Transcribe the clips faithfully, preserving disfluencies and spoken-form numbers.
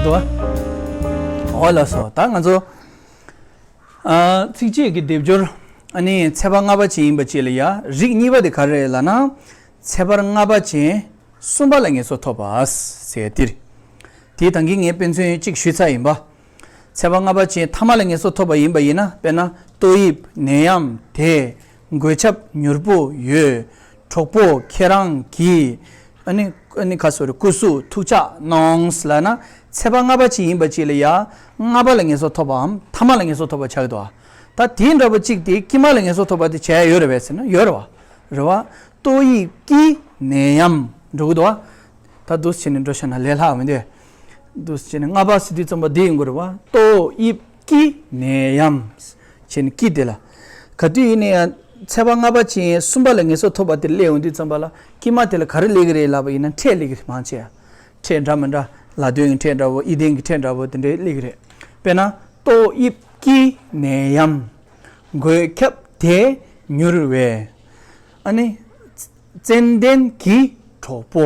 འོ་ལགས་སོ། ད་ང་ཚོ་ཨ་ཚིགས་བཅད་ཀྱི་སྡེབ་སྦྱོར། ཨ་ནི་ཚེག་བར་ལྔ་པ་ཅན་ཡིན་པ་ཅིག་ལ་ཡ། རིགས་གཉིས་པ་དེ་ག་རེ་རེད་ལབ་ན། ཚེག་བར་ལྔ་པ་ཅན་གསུམ་པ་ལ་ངེས་སོ་ཐོབ་པ་ཟེར་དེ་རེད། དེ་ད་གིན་ངས་དཔེ་མཚོན་གཅིག་ཞུས་ཚར་ཡིན་པ། ཚེག་བར་ལྔ་པ་ཅན་ཐ་མ་ལ་ངེས་སོ་ཐོབ་པ་ཡིན་པ་ཡིན་ན། དཔེར་ན་ཏོག་དབྱིབས་ནད་ཡམས་དེ། འགོས་ཁྱབ་མྱུར་པོ་ཡོད། གྲོགས་པོ་ཁྱེད་རང་གིས། ཨ་ནི་ཨ་ནི་ཁ་སོ་རེ་སྐུ་གཟུགས་ཐུགས་ཅག་གནང་ལབ་ན། ཚེག་བར་ལྔ་པ་ཅན་ཡིན་པ་ཅིག་ལ་ཡ། ལྔ་པ་ལ་ངེས་སོ་ཐོབ་པའམ་ཐ་མ་ལ་ངེས་སོ་ཐོབ་པ་ཆགས་ཀྱི་འདུག་ཨ། ད་དེ་འདྲ་པོ་གཅིག་དེ་དཀྱིལ་མ་ལ་ངེས་སོ་ཐོབ་པ་དེ་བྱས་ཡོད་རེད་པས་ཟེར་ན་ཡོད་རེད་བ། རེད་བ། ཏོག་དབྱིབས་ཀྱི་ནད་ཡམས་འགྲོ་གི་འདུག་བ། ད་འདུག་སེ་བྱས་ནས་འགྲོ་ཤ་ན་ལས་སླ་མི་འདུག་འདུག་སེ་བྱས་ནས་ལྔ་པ་ཟེར་དུས་ཙམ་པ་འདི་ཡིན་དགོས་རེད་བ། ཏོག་དབྱིབས་ཀྱི་ནད་ཡམས་བྱས་ནས་ཀྱི་དེ་ལ། ག་དུས་ཡིན་ན་ཡང་ཚེག་བར་ལྔ་པ་ཅན་གསུམ་པ་ལ་ངེས་སོ་ཐོབ་པ་དེ་སླེབས་ཡོང་དུས་ཙམ་པ་ལ། དཀྱིལ་མ་དེ་ལ་ག་རེ་སླེབས་ཀྱི་རེད་ལབ་པ་ཡིན་ན། ཕྲད་སླེབས་ཀྱི་རེད། མང་ཆེ་བ། ཕྲད་འདྲ་མི་འདྲ། ལ་དོན་གྱི་ཕྲད་འདྲ་པོ། ཨི་ལྡན་གྱི་ཕྲད་འདྲ་པོ་དེ་འདྲའི་སླེབས་ཀྱི་རེད། དཔེར་ན་ཏོག་དབྱིབས་ཀྱི་ནད་ཡམས། འགོས་ཁྱབ་དེ་མྱུར་བས། ཨ་ནི་ཙན་དན་གྱི་གྲོགས་པོ།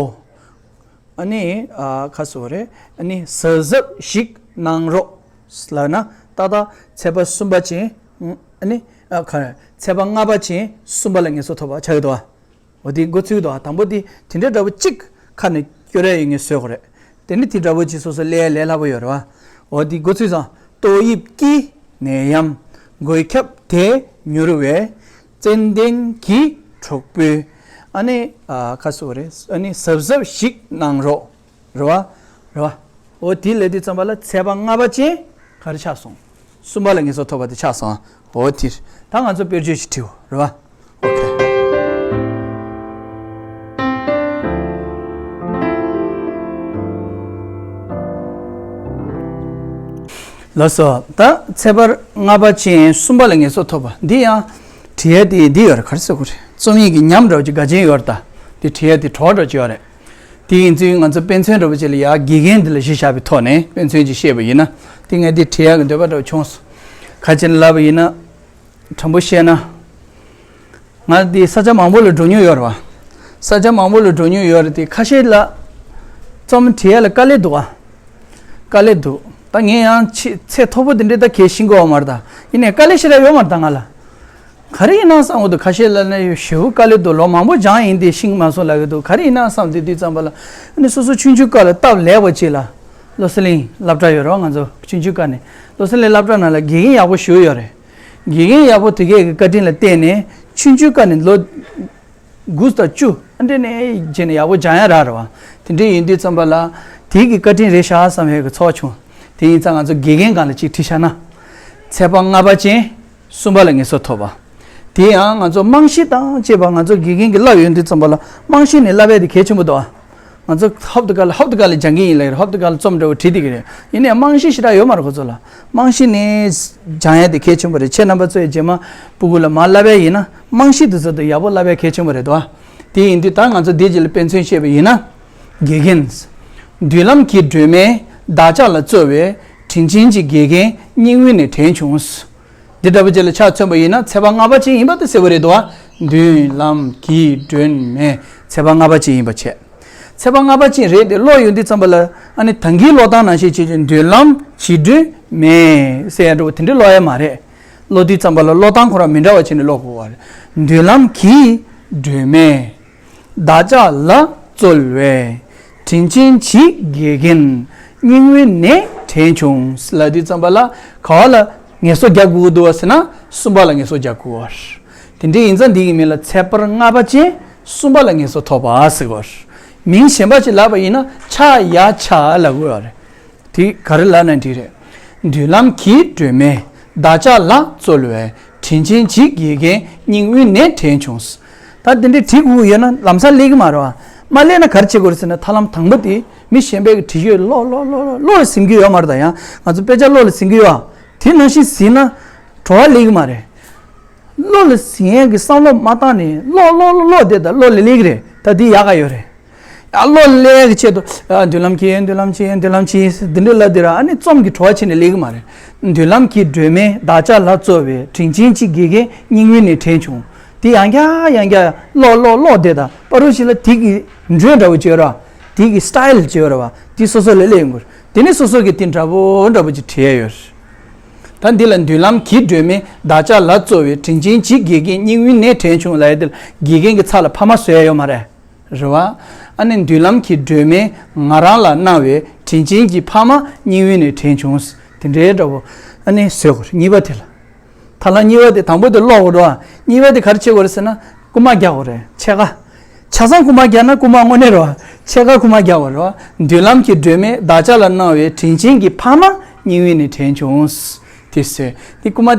ཨ་ནི་ཨ་ཁ་སོ་རེ། ཨ་ནི་གཟབ་གཟབ་ཞིག་གནང་རོགས་ལབ་ན། ཏག་ཏག་ཚེག་བར་གསུམ་པ་ཅན། ཨ་ནི་ཨ་ཁ་ཚེག་བར་ལྔ་པ་ཅན་གསུམ་པ་ལ་ངེས་སོ་ཐོབ་པ་ཆགས་ཀྱི་འདུག་བ། འོ་དེ་འགོ་ཚུགས་འདུག་བ། དང་པོ་དེ་དེ་འདྲའི་འདྲ་པོ་གཅིག་ཁ་ནས་སྐྱོར་ཡ་ཡོད་ངེས་བཟོས་དགོས་རེད། དེ་ནི་དེ་འདྲ་པོ་གཅིག་སོ་སོ་ལས་ལས་སླ་པོ་ཡོད་རེད་བ། འོ་དེ་འགོ་ཚུགས་སོང་། ཏོག་དབྱིབས་ཀྱི་ནད་ཡམས། འགོས་ཁྱབ་དེ་མྱུར་བས། ཙན་དན་གྱི་གྲོགས་པོས། ཨ་ནི་ཨ་ཁ་སོ་རེ། ཨ་ནི་གཟབ་གཟབ་ཞིག་གནང་རོགས། རེད་བ། རེད་བ། འོ་དེ་ལབ་དུས་ཙམ་པ་ལ་ཚེག་བར་ལྔ་པ་ཅན་ག་རེ་ཆགས་སོང་། གསུམ་པ་ལ་ངེས་སོ་ཐོབ་པ་དེ་ཆགས་སོང་། འོ་དེ་ད་ང་ཚོ་དཔེར་བརྗོད་ཅིག་བྲིའོ། རེད་བ། ཨོ་ཁེ། ལགས་སོ། ད་ཚེག་བར་ལྔ་པ་ཅན་གསུམ་པ་ལ་ངེས་སོ་ཐོབ་པ་འདི་ཡང་བྲིས་ཡ་དེ་འདི་ཡོད་རེད། ག་རེ་ཟེར་དགོས་རེད། རྩོམ་ཡིག་གི་ཉམས་འདྲ་བོ་ཅིག་དགའ་ཆེན་ཡོད་རེད། ད་འདི་བྲིས་ཡ་དེ་བྲོ་བ་འདྲ་བོ་ཅིག་ཡོད་རེད། དེ་ཡིན་ཚུལ་ང་ཚོ་དཔེ་མཚོན་འདྲ་བོ་ཅིག་ལ་ཡ། དགེ་རྒན་འདི་ལ་གཞི་བཞག་པའི་ཐོག་ནས་དཔེ་མཚོན་ཅིག་བཤད་པ་ཡིན་ན། དེ་ངས་འདི་བྲིས་ཡག་གི་འདོད་པ་འདྲ་བོ་བྱུང་སོང་། ག་ཅི་ལབ་པ་ཡིན་ན། དྲང་པོ་བཤད་ན། ང་འདི་ས་ཆ་མང་པོ་ལ་འགྲོ་མྱོང་ཡོད་རེད་བ། ས་ཆ་མང་པོ་ལ་འགྲོ་མྱོང་ཡོད་རེད་དེ། ཁ་ཤས་ལ་རྩོམ་བྲིས་ཡག་ལ་དཀའ་ལས་འདུག་བ། དཀའ་ལས་འདུག་ད་ངས་ཡང་ཆེ་ཚད་མཐོ་པོ་དེ་འདྲའི་ད་གས་ཤེས་ཀྱི་ཡོད་མ་རེད་ད། ཡིན་ནའི་དཀའ་ལས་ཞེ་དྲག་ཡོད་མ་རེད་ད་ང་ལ། ག་རེ་ཡིན་ན་བསམ་གྱི་འདུག་ཁ་ཤས་ལ་ནི་ཞེ་པོ་དཀའ་ལས་འདུག་ལོ་མང་པོ་སྦྱངས་ཡིན་དེ་ཤེས་མ་སོང་ལབ་ཀྱི་འདུག་ག་རེ་ཡིན་ན་བསམ་དུས་དུས་ཙམ་པ་ལ། ཨ་ནི་སོ་སོ་ཆུང་ཆུང་སྐབས་ལ་སྟབས་ལེགས་པ་ཅིག་ལ། བློ་གསལ་གླིང་སློབ་གྲྭ་ཡོད་རེད་བ། ང་ཚོ་ཆུང་ཆུང་སྐབས་ནས་བློ་གསལ་གླིང་སློབ་གྲྭ་ནང་ལ་དགེ་རྒན་ཡག་པོ་ཞེ་པོ་ཡོད་རེད། དགེ་རྒན་ཡག་པོ་དེ་གས་ཀྱི་བཀའ་དྲིན་ལ་བརྟེན་ནས་ཆུང་ཆུང་སྐབས་ནས་ལོ་དགུ་དང་བཅུ་ཨ་འདྲ་ནས་བྱས་ནས་ཡག་པོ་སྦྱང་ཡག་རག་རེད་བ། དེ་འདྲ་ཡིན་དུས་ཙམ་པ་ལ་དེ་གི་བཀའ་དྲིན་རེད་ཤག་བསམ་ཡག་གི་ཚོར་བ་བྱུང་། དེ་ཡིན་ཙང་ང་ཚོ་དགེ་རྒན་སྒང་ལ་གཅིག་ཁྲིད་བཞག་ན། ཚེག་བར་ལྔ་པ་ཅན་གསུམ་པ་ལ་ངེས་སོ་ཐོབ་པ། དེ་ཡང་ང་ཚོ་རྨང་གཞི་དང་བཅས་པ་ང་ཚོ་དགེ་རྒན་གྱིས་བསླབས་ཡོང་དུས་ཙམ་པ་ལ། རྨང་གཞི་ནས་བསླབ་ཡག་དེ་གལ་ཆེན་པོ་འདུག་ཨ། ང་ཚོ་ཧབ་ཏུ་ག་ལ་ཧབ་ཏུ་ག་ལ་སྦྱང་གི་ཡིན་ལབ་ཀྱི་རེད། ཧབ་ཏུ་ག་ལ་རྩོམ་འདྲ་བོ་བྲིས་བསྡད་ཀྱི་རེད། ཡིན་ནའི་རྨང་གཞི་ཞེ་དྲག་ཡོད་མ་རེད་ཁོ་ཚོ་ལ། རྨང་གཞི་ནས་སྦྱང་ཡག་དེ་གལ་ཆེན་པོ་རེད། ཁྱེད་རྣམ་པ་ཚོས་རྗེས་མ་སྤུ་གུ་ལ་མར་བསླབ་ཡག་ཡིན་ན། རྨང་གཞི་དེ་ཚོ་དེ་ཡག་པོ་བསླབ་ཡག་གལ་ཆེན་པོ་རེད་དོ། དེ་ཡིན་དུས་ད་ང་ཚོ་འདི་རྗེས་ལ་དཔེ་མཚོན་བཤད་པ་ཡིན་ན། དགེ་རྒན། མདུན་ལམ་གྱི་སྒྲོན་མེ་བདག་ཅག་ལ་སྩོལ་བའི་དྲིན་ཅན་གྱི་དགེ་རྒན་སྙིང་དབུས་ནས་དྲན་བྱུང་། འདི་འདྲ་པོ་ཅིག་ལ་ཆ་མཚོན་པ་ཡིན་ན་ཚེག་བར་ལྔ་པ་ཅན་ཡིན་པ་དེ་གསལ་པོ་རེད་དོ། མདུན་ལམ་གྱི་སྒྲོན་མེ་ཚེག་བར་ལྔ་པ་ཅན་ཡིན་པ་བྱས། ཚེག་བར་ལྔ་པ་ཅན་རེད་དེ་ཀློག་ཡོང་དུས་ཙམ་པ་ལ། ཨ་ནི་ད་གིན་ཀློག་སྟངས་ནང་བཞིན་བྱས་ཀྱི་མདུན་ལམ་གྱི་སྒྲོན་མེ་ཟེར་ཡག་འདྲ་བོ་དེ་འདྲ་ཀློག་ཡག་མ་རེད། ཀློག་དུས་ཙམ་པ་ལ་ཀློག་སྟངས་ཁོ་རང་མི་འདྲ་བ་བྱས་ནས་ཀློག་དགོས་པ་རེད། མདུན་ལམ་གྱི་སྒྲོན་མེ། བདག་ཅག་ལ་སྩོལ་བའི་དྲིན་ཅན་གྱི་དགེ་རྒན་སྙིང་དབུས་ནས་དྲན་བྱུང་ལབ་དུས་ཙམ་པ་ལ། ག་བ་ལ་ངེས་སོ་རྒྱག་དགོས་ཀྱི་འདུག་བ་ཟེར་ན། གསུམ་པ་ལ་ངེས་སོ་རྒྱག་དགོས་པ་རེད། དེ་འདྲ་ཡིན་ཙང་འདི་གི་མིང་ལ་ཚེག་བར་ལྔ་པ་ཅན་གསུམ་པ་ལ་ངེས་སོ་ཐོབ་པ་ཟེར་དགོས་པ་རེད། མིང་གཞན་པ་ཅིག་ལབ་པ་ཡིན་ན་ཕྱག་ཡ་ཕྱག་ལབ་དགོས་པ་རེད། དེ་ག་རེ་ལབ་ན་འགྲིག་རེད། མདུན་ལམ་གྱི་སྒྲོན་མེ་བདག་ཅག་ལ་སྩོལ་བའི་དྲིན་ཅན་གྱི་དགེ་རྒན་སྙིང་དབུས་ནས་དྲན་བྱུང་། ད་དེ་འདྲའི་བྲིས་དགོས་ཀྱི་ཡོད་ན་ལམ་སང་སླེབས་ཀྱི་མ་རེད་བ། མ་སླེབས་ན་ག་རེ་བྱེད་དགོས་རེད་ཟེར་ན། ཐབས་ལམ་དང་པོ་དེ་མི་གཞན་པའི་གི་བྲིས་ཡོད་ཀློག་ཀློག་ཀློག་ཀློག་ཀློག་ལ་ཟིན་གྱི་ཡོད་མ་རེད། ད་ཡང་ང་ཚོ་དཔེ་ཆ་ཀློག་ལ་ཟིན་གྱི་ཡོད་ཨ། དེ་ནང་བཞིན་ཟིན་ན་བྲོ་བ་སླེབས་ཀྱི་མ་རེད། ཀློག་ལ་ཟིན་ཡས་ཀྱི་བསམ་བློ་མ་བཏང་ནས་ཀློག་ཀློག་ཀློག་ཀློག་བསྡད་ད་ཀློག་ལ་སླེབས་ཀྱི་རེད། ད་འདི་ཡག་ག་ཡོད་རེད། ཡ་ཀློག་ལ་སླེབས་ཀྱི་ཆེད་དུ་ཨ་མདུན་ལམ་གྱི་མདུན་ལམ་གྱི་མདུན་ལམ་གྱི་འདི་འདྲ་ལབ་དེ་ར། ཨ་ནི་རྩོམ་གྱི་བྲོ་བ་ཆེ་ནས་སླེབས་ཀྱི་མ་རེད། མདུན་ལམ་གྱི་སྒྲོན་མེ་བདག་ཅག་ལ་སྩོལ་བའི་དྲིན་ཅན་གྱི་དགེ་རྒན་སྙིང་དབུས་ནས་དྲན་བྱུང་། དེ་ཡང་བསྐྱར་ཡང་བསྐྱར་ཀློག་ཀློག་ཀློག་བསྡད་ད་པ་རུ་ཞིག་ལ་དེ་གི་འགྲོས་འདྲ་བོ་བྱོས་ར། དེ་གི་སི་ཊའིལ་བྱོས་ར་བ། དེ་སོ་སོ་ལ་སླེབས་ཡོང་གི་རེད། དེ་ནི་སོ་སོ་གི་དེ་འདྲ་པོ་འདྲ་པོ་ཅིག་བྲིས་ཡ་ཡོད་རེད། ད་འདི་ལ་མདུན་ལམ་གྱི་སྒྲོན་མེ་བདག་ཅག་ལ་སྩོལ་བའི་དྲིན་ཅན་གྱི་དགེ་རྒན་སྙིང་དབུས་ནས་དྲན་བྱུང་ལབ་ཡ་དེ་ལ་དགེ་རྒན་གྱི་ཚབ་ལ་ཕ་མ་བཟོ་ཡ་ཡོད་མ་རེད། རེད་བ། ཨ་ནི་མདུན་ལམ་གྱི་སྒྲོན་མེ་ང་རང་ལ་གནང་བའི་དྲིན་ཅན་གྱི་ཕ་མ་སྙིང་དབུས་ནས་དྲན་བྱུང་། དེ་འདྲའི་འདྲ་པོ་ཨ་ནི་བཟོས་དགོས་རེད། གཉིས་པ་དེ་ལ། ཐ་ལ་གཉིས་པ་དེ་དང་པོ་དེ་ཀློག་དགོས་རེད་བ། གཉིས་པ་དེ་ག་རེ་བྱེད་དགོས་རེད་ཟེར་ན་རྐུ་མ་རྒྱག་དགོས་རེད། ཕྱེད་ཀ་ཆ་ཚང་རྐུ་མ་རྒྱག་ན་རྐུ་མ་དངོས་གནས་རེད་བ། ཕྱེད་ཀ་རྐུ་མ་རྒྱག་དགོས་རེད་བ། མདུན་ལམ་གྱི་སྒྲོན་མེ་བདག་ཅག་ལ་གནང་བའི་དྲིན་ཅན་གྱི་ཕ་མ་སྙིང་དབུས་ནས་དྲན་བྱུང་། དེ་བཟོས། དེ་རྐུ་མ་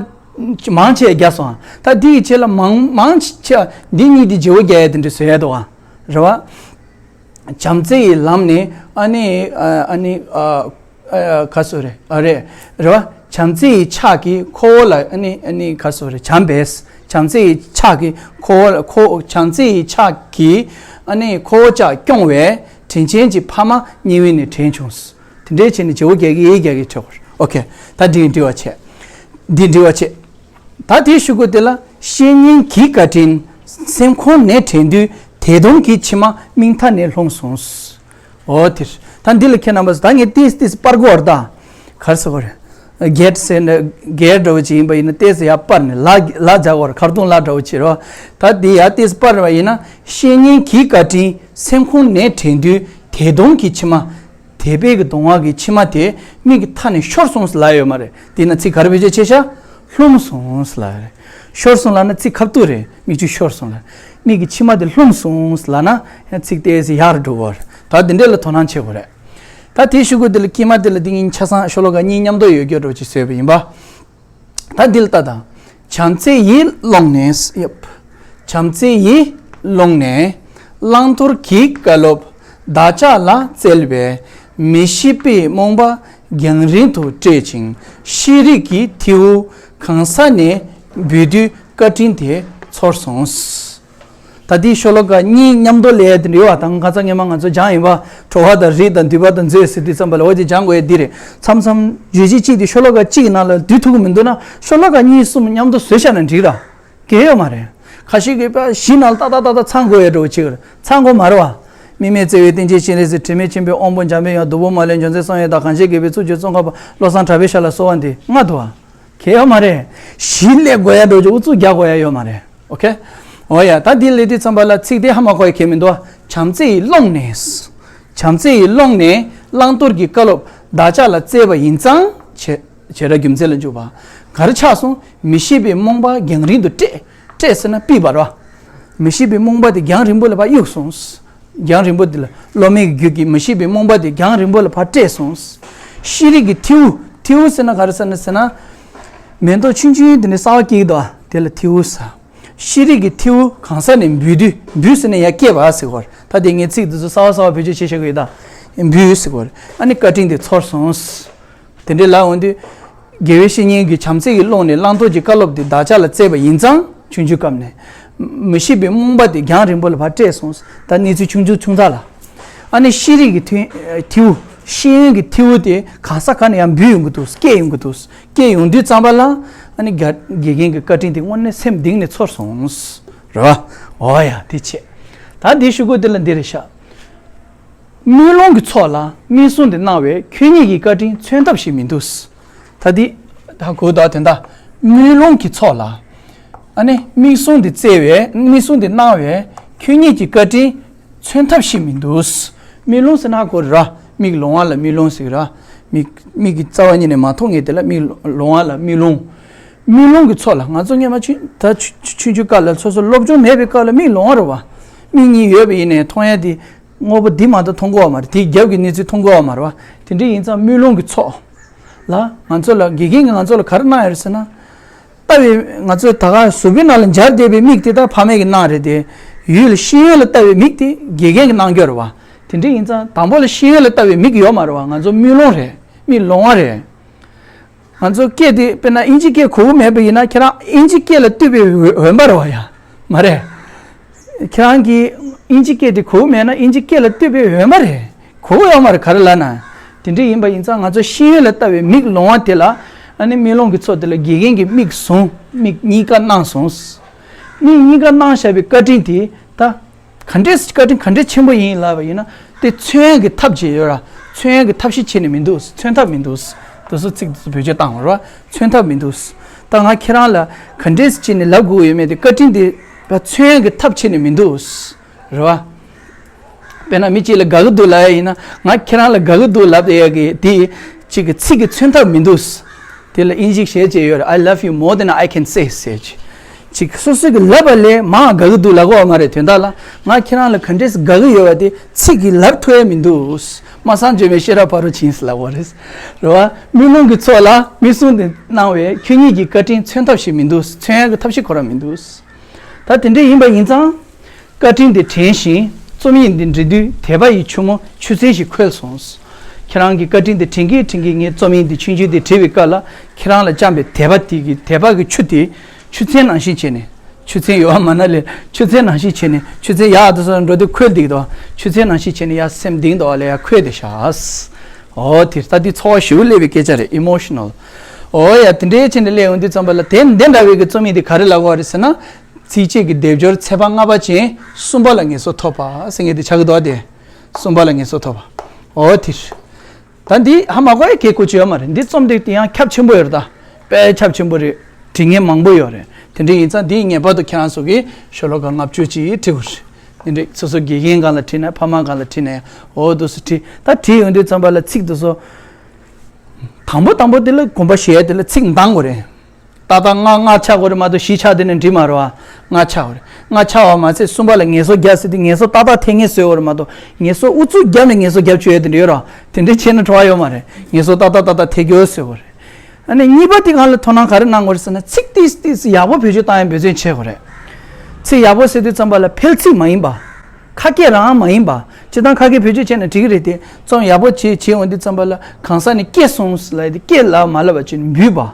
མང་ཆེ་རྒྱག་སོང་། ད་འདི་ཡི་ཆེད་ལ་མང་མང་ཆེ་འདི་གཉིས་དེ་བརྗེ་པོ་རྒྱག་ཡ་དེ་འདྲ་བཟོས་ཡ་འདུག་བ། རེད་བ། བྱམས་བརྩེ་ཡི་ལམ་ནས་ཨ་ནི་ཨ་ཨ་ནི་ཨ་ཨ་ག་སོ་རེད་ཨ་རེད་རེད་བ། བྱམས་བརྩེ་ཡི་ཕྱག་གིས་ཁོ་བོ་ལ་ཨ་ནི་ཨ་ནི་ག་སོ་རེད་བྱམས་པས། བྱམས་བརྩེ་ཡི་ཕྱག་གིས་ཁོ་བོ་ལ་ཁོ་བྱམས་བརྩེ་ཡི་ཕྱག་གིས་ཨ་ནི་ཁོ་བོ་ཅག་སྐྱོང་བའི་དྲིན་ཅན་གྱི་ཕ་མ་སྙིང་དབུས་ནས་དྲན་བྱུང་། དེ་འདྲས་བྱས་ནས་བརྗེ་པོ་རྒྱག་གི་ཡིན་རྒྱག་གི་ཆོག་གི་རེད། ཨོ་ཁེ། ད་འདི་འདྲི་བ་བྱེད། འདི་འདྲི་བ་བྱེད། ད་དེའི་གཞུག་གུ་དེ་ལ་བཤེས་གཉེན་གྱི་བཀའ་དྲིན་སེམས་ཁོང་ནས་དྲན་དུས་དད་གདུང་གི་མཆི་མ་མིག་མཐའ་ནས་ལྷུང་སོང་། འོ་དེ་རེད། ད་འདི་ལ་ཁྱེད་རྣམ་པ་ད་ངས་ཏིས་ཏིས་སྤར་གོ་བར་ད། གར་སོ་བར། སྒེར་ཟེར་ན་སྒེར་འདྲ་བོ་ཅིག་ཡིན་པ་ཡིན་ན་ཏིས་ཡར་སྤར་ནས་ལ་ལ་འཇག་བར་ཁར་དུང་ལ་འདྲ་བོ་ཅིག་རོ། ད་འདི་ཡར་ཏིས་སྤར་བ་ཡིན་ན་བཤེས་གཉེན་གྱི་བཀའ་དྲིན་སེམས་ཁོང་ནས་དྲན་དུས་དད་གདུང་གི་མཆི་མ། དད་པའི་གི་གདུང་བ་གི་མཆི་མ་དེ་མིག་གི་མཐའ་ནས་ཤོར་སོང་ཟེར་ལབ་ཡོད་མ་རེད། དེས་ན་ཚིག་ག་རེ་བེད་སྤྱོད་བྱས་ཤག་ལྷུང་སོང་ཟེར་ལབ་ཡོད་རེད། ཤོར་སོང་ལབ་ན་ཚིག་ཁ་ཐུག་རེད། མིག་ཆུ་ཤོར་སོང་ལབ། མིག་གི་མཆི་མ་དེ་ལྷུང་སོང་ཟེར་ལབ་ན་ཡང་ཚིག་ཏོག་ཙམ་ཡག་རུ་འགྲོ་གི་རེད། ད་དེ་འདྲས་ལ་དོ་སྣང་བྱེད་དགོས་རེད། ད་དེའི་གཞུག་གུ་དེ་ལ་དཀྱིལ་མ་དེ་ལ་འདི་ཉིན་ཆ་ཚང་ཤོ་ལོ་ཀ་གཉིས་མཉམ་དུ་ཡོད་རྒྱུ་འདྲ་བོ་ཅིག་བཟོས་པ་ཡིན་པ། ད་འདི་ལ་ལྟ་དང་། བྱམས་བརྩེ་ཡི་ཀློང་ནས་ཡབ། བྱམས་བརྩེ་ཡི་ཀློང་ནས་བླང་དོར་གྱི་བཀའ་སློབ་བདག་ཅག་ལ་བསྩལ་བའི་མི་ཤེས་པའི་རྨོངས་པ་རྒྱང་རིང་དུ་བསྐྲད་ཅིང་ཤེས་རིག་གི་ཐེའུ་གང་ས་ནས་འབུད་དུས་བཀའ་དྲིན་དེ་ཚོར་སོང་། ད་ལྟའི་ཤོ་ལོ་ཀ་གཉིས་མཉམ་དུ་ལས་དེ་འདྲ་ཡོད་པ་དང་ཁ་སང་ཉི་མ་ང་ཚོ་སྦྱངས་ཡིན་པ། གྲོ་བ་དང་རིགས་དང་འདུས་པ་དང་མཛོད་ཟེར་དུས་ཙམ་པ་ལ་འོ་དེ་སྦྱང་དགོས་ཡ་འདི་རེད། མཚམས་མཚམས་བརྗོད་གཞི་གཅིག་དེ་ཤོ་ལོ་ཀ་གཅིག་གི་ནང་ལ་བསྡུ་ཐུབ་ཀྱི་མི་འདུག་ན་ཤོ་ལོ་ཀ་གཉིས་གསུམ་མཉམ་དུ་བཟོས་བཞག་ན་འགྲིག་ར། གལ་ཡོད་མ་རེད། ཁ་ཤས་ཀྱིས་པ་གཞི་ནང་ལ་ཏག་ཏག་ཏག་ཏག་ཚང་དགོས་ཡ་འདྲ་བོ་ཅིག་རེད། ཚང་དགོས་མ་རེད་བ། དམིགས་མེད་བརྩེ་བའི་རྟེན་ཅན་སྤྱན་རས་གཟིགས། དྲི་མེད་མཁྱེན་པའི་དབང་པོ་འཇམ་པའི་དབྱངས། བདུད་པོ་མ་ལུས་འཇོམས་མཛད་སངས་རྒྱས་དང་། གངས་ཅན་དགེ་བའི་བཙུན་མོ་ཙོང་ཁ་པ། བློ་བཟང་གྲགས་པའི་ཞབས་ལ་གསོལ་བ་འདེབས། ལྔ་འདུག་བ། གལ་ཡོད་མ་རེད། གཞི་ལས་དགོས་ཡ་འདྲ་བོ་ཅིག་ཨུ་ཚུགས་རྒྱག་དགོས་ཡ་ཡོད་མ་རེད། ཨོ་ཁེ། འོ་ཡ། ད་འདི་ལས་དུས་ཙམ་པ་ལ་ཚིག་དེ་ཧ་མ་གོ་ཡ་ཁྱད་མི་འདུག་བ། བྱམས་བརྩེ་ཡི་ཀློང་ནས། བྱམས་བརྩེ་ཡི་ཀློང་ནས་བླང་དོར་གྱི་བཀའ་སློབ་བདག་ཅག་ལ་བསྩལ་བ་ཡིན་ཙང་བྱེད། བྱེད་ར་རྒྱུ་མཚན་ལ་འཇུག་པ། ག་རེ་ཆགས་སོང་། མི་ཤེས་པའི་རྨོངས་པ་རྒྱང་རིང་དུ་བསྐྲད། བསྐྲད་ཟེར་ན་ཕུད་པ་ར། མི་ཤེས་པའི་རྨོངས་པ་དེ་རྒྱང་རིང་པོ་ལ་ཕར་གཡུགས་སོང་། རྒྱང་རིང་པོ་དེ་ལ་བློ་མིག་གི་རྒྱུད་ཀྱི་མི་ཤེས་པའི་རྨོངས་པ་དེ་རྒྱང་རིང་པོ་ལ་ཕར་བསྐྲད་སོང་། ཤེས་རིག་གི་ཐེའུ། ཐེའུ་ཟེར་ན་ག་རེ་ཟེར་ན་ཟེར་ན། མེ་ཏོག་ཆུང་ཆུང་དེ་ནས་གསར་པ་སྐྱེ་གི་འདུག་ཨ། དེ་ལ་ཐེའུ་ཟེར། ཤེས་རིག་གི་ཐེའུ་གང་ས་ནས་འབུད་དུས། འབུད་ཟེར་ན་ཡར་སྐྱེས་པ་ཟེར་གོ་རེད། ད་དེ་ངས་ཚིག་འདི་ཚོ་གསར་པ་གསར་པ་བེད་སྤྱོད་བྱེད་བཞག་གི་ཡོད་ད། འབུད་ཟེར་གོ་རེད། ཨ་ནི་བཀའ་དྲིན་དེ་ཚོར་སོང་། དེ་འདྲའི་ལབ་འོང་དུས། དགེ་བའི་བཤེས་གཉེན་གྱིས་བྱམས་བརྩེ་ཡི་ཀློང་ནས་བླང་དོར་གྱི་བཀའ་སློབ་དེ་བདག་ཅག་ལ་བསྩལ་བ་ཡིན་ཙང་། ཆུང་ཆུང་སྐབས་ནས། མི་ཤེས་པའི་རྨོངས་པ་དེ་རྒྱང་རིང་པོ་ལ་ཕར་བསྐྲད་སོང་། ད་གནས་ཚུལ་ཆུང་ཆུང་ཆུང་ཙག་ལ། ཨ་ནི་ཤེས་རིག་གི་ཐེའུ། ཐེའུ། ཤེས་ཡོན་གྱི་ཐེའུ་དེ་གང་ས་ག་ནས་ཡང་འབུད་ཡོང་གི་འདུག་སྐྱེས་ཡོང་གི་འདུག་སྐྱེས་ཡོང་དུས་ཙམ་པ་ལ། ཨ་ནི་དགེ་དགེ་རྒན་གྱི་བཀའ་དྲིན་དེ་དངོས་གནས་སེམས་གཏིང་ནས་ཚོར་སོང་། རེད་བ། འོ་ཡ་དེ་བྱས། ད་འདི་གཞུག་གུ་དེ་ལ་འདི་རེད་ཤག་དམུས་ལོང་གི་ཚོགས་ལ་དམིགས་བཟུང་དེ་གནང་བས་ཁྱོད་ཉིད་ཀྱི་བཀའ་དྲིན་མཚོན་ཐབས་ཤིག་མི་འདུག་ད་འདི། ད་གོ་ད་དོན་དག་དམུས་ལོང་གི་ཚོགས་ལ། ཨ་ནི་དམིགས་བཟུང་དེ་བསྩལ་བས། དམིགས་བཟུང་དེ་གནང་བས་ཁྱོད་ཉིད་ཀྱི་བཀའ་དྲིན་མཚོན་ཐབས་ཤིག་མི་འདུག་དམུས་ལོང་ཟེར་ན་གོ་ར། མིག་ལོང་བ་ལ་དམུས་ལོང་ཟེར་གི་ར། མིག་མིག་གི་རྩ་བ་ཉིད་ནས་མ་མཐོང་མཁན་དེ་ལ་མིག་ལོང་བ་ལ་དམུས་ལོང་། དམུས་ལོང་གི་ཚོགས་ལ། ང་ཚོ་སྔོན་མ་ཆུང་ད་ཆུང་ཆུང་ཆུང་སྐབས་ལ་སོ་སོ་སློབ་སྦྱོང་མེད་པའི་སྐབས་ལ་མིག་ལོང་བ་རེད་བ། མིག་གཉིས་ཡོད་པ་ཡིན་ནའི་མཐོང་ཡ་དེ། དངོས་པོ་འདི་མ་གཏོགས་མཐོང་གི་ཡོད་མ་རེད། དེའི་རྒྱབ་ཀྱི་གནས་ཚུལ་མཐོང་གི་ཡོད་མ་རེད་བ། དེ་འདྲ་ཡིན་ཙང་དམུས་ལོང་གི་ཚོགས་ལ་ང་ཚོ་ལ་དགེ་རྒན་གྱིས་ང་ཚོ་ལ་ག་རེ་གནང་ཡོད་རེད་ཟེར་ན། ལྟ་བའི་ང་ཚོ་ད་ག་གཟུགས་པོའི་ནང་ལ་འབྱར་བསྡད་པའི་མིག་དེ་དག་ཕ་མས་ཀྱིས་གནང་རེད་དེ། ཡུལ་ཤེས་ཡོན་ལ་ལྟ་བའི་མིག་དེ་དགེ་རྒན་གྱིས་གནང་རྒྱུ་རེད་བ། དེ་འདྲ་ཡིན་ཙང་དང་པོ་ལ་ཤེས་ཡོན་ལ་ལྟ་བའི་མིག་ཡོད་མ་རེད་བ། ང་ཚོ་དམུས་ལོང་རེད། མིག་ལོང་བ་རེད། ང་ཚོ་སྐད་དེ་དཔེར་ན་དབྱིན་ཇི་སྐད་གོ་གི་མེད་པ་ཡིན་ན་ཁྱེད་རང་དབྱིན་ཇི་སྐད་ལ་བཏུས་པའི་འོན་པ་རེད་བ་ཡ། མ་རེད། ཁྱེད་རང་གིས་དབྱིན་ཇི་སྐད་དེ་གོ་གི་མེད་ན་དབྱིན་ཇི་སྐད་ལ་བཏུས་པའི་འོན་པ་རེད། གོ་གི་ཡོད་མ་རེད་ག་རེ་ལབ་ན། དེ་འདྲ་ཡིན་པ་ཡིན་ཙང་ང་ཚོ་ཤེས་ཡོན་ལ་ལྟ་བའི་མིག་ལོང་བ་དེ་ལ། ཨ་ནི་དམུས་ལོང་གི་ཚོགས་དེ་ལ་དགེ་རྒན་གྱིས་མིག་བཟུང་། མིག་གཉིས་ཀ་གནང་སོང་། མིག་གཉིས་ཀ་གནང་བཞག་པའི་བཀའ་དྲིན་དེ་ད། ག་འདྲས་བཀའ་དྲིན་ག་འདྲས་ཆེན་པོ་ཡིན་ལབ་པ་ཡིན་ན་དེ་མཚོན་གྱི་ཐབས་ཅིག་ཡོད་ར། མཚོན་ཡག་གི་ཐབས་ཤེས་བྱས་ནས་མི་འདུག་མཚོན་ཐབས་མི་འདུག་དེ་ཚོ་ཚིག་དེ་ཚོ་བེད་སྤྱོད་བཏང་བ་རེད་བ། མཚོན་ཐབས་མི་འདུག་ད་ང་ཁྱེད་རང་ལ་ག་འདྲས་བྱས་ནས་ལབ་དགོས་ཡོད་མེད་དེ་བཀའ་དྲིན་དེ་མཚོན་ཡག་གི་ཐབས་བྱས་ནས་མི་འདུག་རེད་བ། དཔེར་ན་མི་གཅིག་ལ་དགའ་གི་འདུག་ལབ་ཡ་ཡིན་ན། ང་ཁྱེད་རང་ལ་དགའ་གི་འདུག་ལབ་ཡ་གི་དེ་གཅིག་གི་ཚིག་གི་མཚོན་ཐབས་མི་འདུག་དེ་ལ་དབྱིན་ཇིའི་ཞལ་ཅིག་ཡོད་རེད། I love you more than I can say ཟེར་གྱི། གཅིག་སོ་སོ་གི་ལབ་པ་ལས་མང་དགའ་གི་འདུག་ལབ་གོ་མ་རེད། དོན་དག་ལ་ང་ཁྱེད་རང་ལ་ག་འདྲས་དགའ་གི་ཡོད་པ་དེ་ཚིག་གིས་ལབ་ཐུབ་ཡ་མི་འདུག་སྨྲ་བསམ་བརྗོད་མེད་ཤེས་རབ་ཕ་རོལ་ཕྱིན་ལབ་པ་རེད། རེད་བ། དམུས་ལོང་གི་ཚོགས་ལ་མིག་ཟུང་དེ་གནང་བས་ཁྱོད་ཉིད་ཀྱི་བཀའ་དྲིན་མཚོན་ཐབས་ཤིག་མི་འདུག་མཚོན་ཡ་གི་ཐབས་ཤེས་ཁོ་རང་མི་འདུག་ད་དེ་འདྲ་ཡིན་པ་ཡིན་ཙང་། བཀའ་དྲིན་དེ་དྲན་ཞིང་རྩོམ་ཡིག་འདི་འབྲི་དུས་དད་པ་ཡི་ཆུ་མོ་ཆུ་ཚན་ཞིག་ཁོལ་སོང་། ཁྱེད་རང་གི་བཀའ་དྲིན་དེ་དྲན་གྱིན་དྲན་གྱིན་ངས་རྩོམ་ཡིག་འདི་ཆུང་ཆུང་དེ་བྲིས་པའི་སྐབས་ལ་ཁྱེད་རང་ལ་བཅངས་པའི་དད་པ་དེ་གི་དད་པ་གི་ཆུ་དེ་ཆུ་ཚན་ནང་བཞིན་བྱས་ནས། ཆུ་ཚན་ཡོད་པ་མ་ན་ལས་ཆུ་ཚན་ནང་བཞིན་བྱས་ནས་ཆུ་ཚན་ཡག་དེ་སོང་འགྲོ་དུས་ཁོལ་བསྡད་ཀྱི་འདུག་ཆུ་ཚན་ནང་བཞིན་བྱས་ནས་ཡར་སེམས་གཏིང་དུ་ལ་ཡར་ཁོལ་བསྡད་ཤག་འོ་དེ་ད་དེ་ཚོར་བ་ཞེ་པོ་སླེབས་པའི་སྐད་ཆ་རེད། ཨི་མོ་ཤི་ནལ། འོ་ཡ་དེ་འདྲའི་ཆེད་དུ་སླེབས་ཡོང་དུས་ཙམ་པ་ལ་དེ་འདི་འདྲ་བའི་གི་རྩོམ་ཡིག་དེ་ག་རེ་ལབ་དགོས་རེད་ཟེར་ན། ཚིགས་བཅད་ཀྱི་སྡེབ་སྦྱོར་ཚེག་བར་ལྔ་པ་ཅན་གསུམ་པ་ལ་ངེས་སོ་ཐོབ་པ་ཟེར་མཁན་དེ་ཆགས་ཀྱི་འདུག་སྟེ། གསུམ་པ་ལ་ངེས་སོ་ཐོབ་པ། འོ་དེ་རེད། ད་འདི་ཧ་མ་གོ་ཡ་གལ་གོ་ཅི་ཡོད་མ་རེད། འདི་རྩོམ་དེ་དེ་ཡང་ཁྱབ་ཆེན་པོ་ཡོད་རེད། ད་དཔེ་ཁྱབ་ཆེན་པོ་རེད། འབྲི་མཁན་མང་པོ་ཡོད་རེད། དེ་འདྲ་ཡིན་ཙང་འདི་ངེས་པར་དུ་ཁྱེད་རང་ཚོ་གིས་ཤོ་ལོ་ཀ་ལྔ་བཅུ་ཅིག་བྲིས་དགོས་རེད། དེ་འདྲ་སོ་སོ་དགེ་རྒན་སྒང་ལ་བྲིས་ན་ཕ་མ་སྒང་ལ་བྲིས་ན་འོ་འདུག་སེ་བྲིས། ད་བྲིས་ཡོང་དུས་ཙམ་པ་ལ་ཚིག་དེ་ཚོ། དང་པོ་དང་པོ་དེ་ལ་དགོངས་པ་བཞེས་ཡ་དེ་ལ་ཚིག་འདང་དགོས་རེད། ཏག་ཏག་ལྔ་ལྔ་ཆགས་དགོས་རེད་མ་གཏོགས་བཞི་ཆགས་དེ་ནས་འགྲིག་མ་རེད་བ། ལྔ་ཆགས་དགོས་རེད། ལྔ་ཆགས་པ་མ་ཟད་གསུམ་པ་ལ་ངེས་སོ་རྒྱབ་ཟེར་དུས་ངེས་སོ་ཏག་ཏག་འཐེན་མཁན་བཟོས་དགོས་རེད་མ་གཏོགས་ངེས་སོ་ཨུ་ཚུགས་བརྒྱབ་ནས་ངེས་སོ་རྒྱབ་བཅུག་ཡ་དེ་འདྲ་ཡོད་རེད་བ། དེ་འདྲ་བྱས་ན་བྲོ་བ་ཡོད་མ་རེད། ངེས་སོ་ཏག་ཏག་ཏག་ཏག་འཐེན་རྒྱུ་བཟོས་དགོས་རེད། ཨ་ནི་གཉིས་པ་དེ་སྒང་ལ་དོ་སྣང་ག་རེ་གནང་དགོས་རེད་ཟེར་ན་ཚིག་ཏིས་ཏིས་ཡག་པོ་བེད་སྤྱོད་བཏང་ཡ་འབད་བརྩོན་བྱེད་དགོས་རེད། ཚིག་ཡག་པོ་ཟེར་དུས་ཙམ་པ་ལ་ཕལ་ཚིག་མ་ཡིན་པ། ཁ་སྐད་རང་མ་ཡིན་པ། སྤྱིར་བཏང་ཁ་སྐད་བེད་སྤྱོད་བྱས་ན་འགྲིག་གི་རེད་དེ། རྩོམ་ཡག་པོ་བྱེད་བྱེད་འོང་དུས་ཙམ་པ་ལ་གང་ཟག་ནི་སྐྱེས་སོང་ལབ་དེ་སྐྱེས་ལབ་མ་ལབ་པ་བྱས་ནས་འབུད་པ།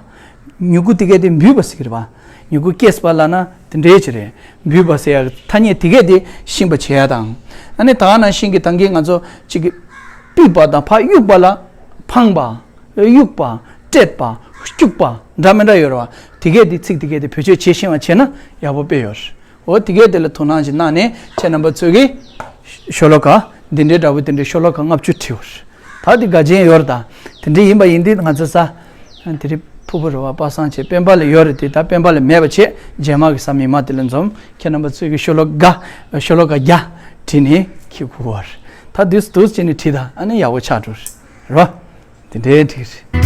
མྱུ་གུ་དེ་གས་དེ་འབུད་པ་ཟེར་གི་རེད་པ། མྱུ་གུ་སྐྱེས་པ་ལབ་ན་དེ་འདྲའི་ཅིག་རེད། འབུད་པ་ཟེར་ཡག་ཐ་སྙད་དེ་གས་དེ་ཤེས་པ་བྱེད་ཡ་དང་། ཨ་ནི་ད་ག་ནང་བཞིན་གྱི་ད་གིན་ང་ཚོ་ཅིག་གི་ཕུད་པ་དང་ཕར་གཡུག་པ་ལ་འཕངས་པ། གཡུག་པ། བསྐྲད་པ། སྐྱུག་པ། འདྲ་མི་འདྲ་ཡོད་རེད་པ། དེ་གས་དེ་ཚིག་དེ་གས་དེ་བེད་སྤྱོད་བྱེད་ཤེས་པ་བྱས་ན་ཡག་པོ་དཔེ་ཡོད་རེད། འོ་དེ་གས་དེ་ལ་དོ་སྣང་ཞིག་གནང་ནས་ཁྱེད་རྣམ་པ་ཚོས་ཀྱི་ཤོ་ལོ་ཀ་འདི་འདྲའི་འདྲ་པོ་དེ་འདྲའི་ཤོ་ལོ་ཀ་ལྔ་བཅུ་བྲིས་པ་རེད། ད་དེ་དགའ་ཆེན་ཡོད་རེད། ད་དེ་འདྲའི་ཡིན་པ་ཡིན་དུས་ང་ཚོ་ས་དེ་རིང་ཕུར་བུ་རེད་པ། པ་སངས་ཆེ་སྤེན་པ་ལ་ཡོད་རེད་དེ། ད་སྤེན་པ་ལ་མེད་པ་བྱས་རྗེས་མ་གི་ས་མི་མ་དེ་ལ་འཛོམས། ཁྱེད་རྣམ་པ་ཚོས་ཀྱི་ཤོ་ལོ་ཀ་ཤོ་ལོ་ཀ་བརྒྱ་བྲིས་ནས་ཁྱེར་དགོས་པ་རེད། ད་དུས་དུས་བྱས་ནས་བྲིས་ད་ཨ་ནི་ཡག་པོ་ཆགས་འགྲོ་རེད། རེད་པ། དེ་འདྲའི་འགྲིག་རེད།